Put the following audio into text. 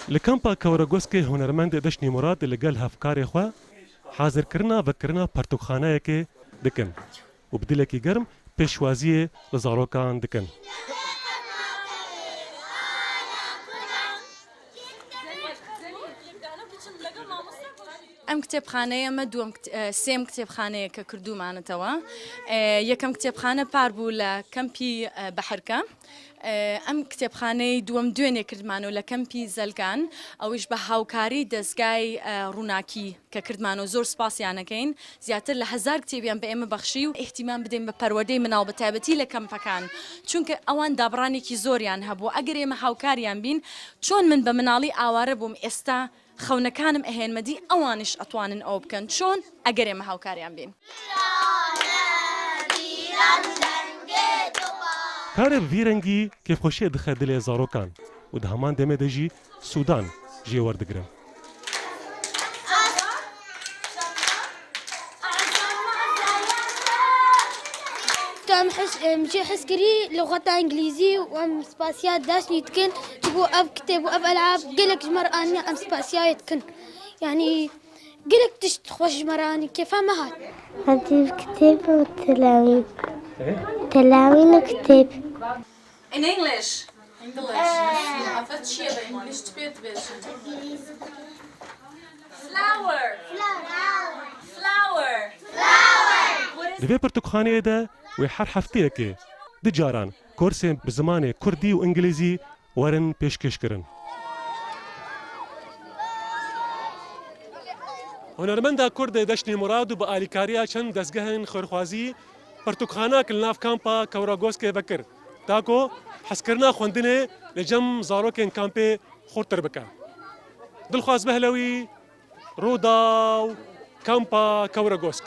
Li kampa Kewregoskê hunermend Deşnî Murad li gel hevkarê xwe hazirkirina vekirina pirtûkxaneyekê dikin û bi dilekî germ pêşwaziyê li zarokan dikin. ئەم کتێبخانەیە مە دووەم سێم کتێبخانەیە کە کردوومانەتەوە. یەکەم کتێبخانە پار بوو لە کەمپی بەحرکە. ئەم کتێبخانەی دووەم دوێنێ کردمانەوە لە کەمپی زەلکان، ئەویش بە هاوکاری دەزگای ڕووناکی کە کردمانەوە زۆر سوپاسیانەکەین، زیاتر لە هەزار کتێبیان بە ئێمە بەخشی و ئیهتیمام بدەین بە پەروەردەی مناڵ بە تایبەتی لە کەمپەکان چونکە ئەوان دابڕانێکی زۆریان هەبوو ئەگەر ئێمە هاوکاریان بین چۆن من بە مناڵی ئاوارە بووم ئێستا خەونەکانم ئەهێنمە دی ئەوانیش ئەتوانن ئەوە بکەن چۆن ئەگەر ئێمە هاوکاریان بین. Karê bi vî rengî kêfxweşiyê dixe dilê zarokan û di heman demê de jî sûdan jê werdigirin. Em jê hez kirî lixweta îngilîzî û em spasiya dersnî dikin ji bo ev kitêb û ev elab gelek ji me re anîne em spasiyayê dikin. Yanî gelek tişt xweş ji me re anî kêfa me hat. Hecî kitêb û telawîn. Telawîn û kitêb. In English. Di vê pirtûkxaneyê de wê her hefteyekê du caran korsên bi zimanê kurdî û îngilîzî werin pêşkêşkirin. Hunermenda Kurd Deşnî Murad bi alîkariya çend dezgehên xêrxwazî pirtûkxanak li nav kampa Kewragoskê vekir ta ku hezkirina xwendinê li cem zarokên kampê xurttir bike. Dilxwaz Behlewî, Rûdaw, Kampa Kewragosk.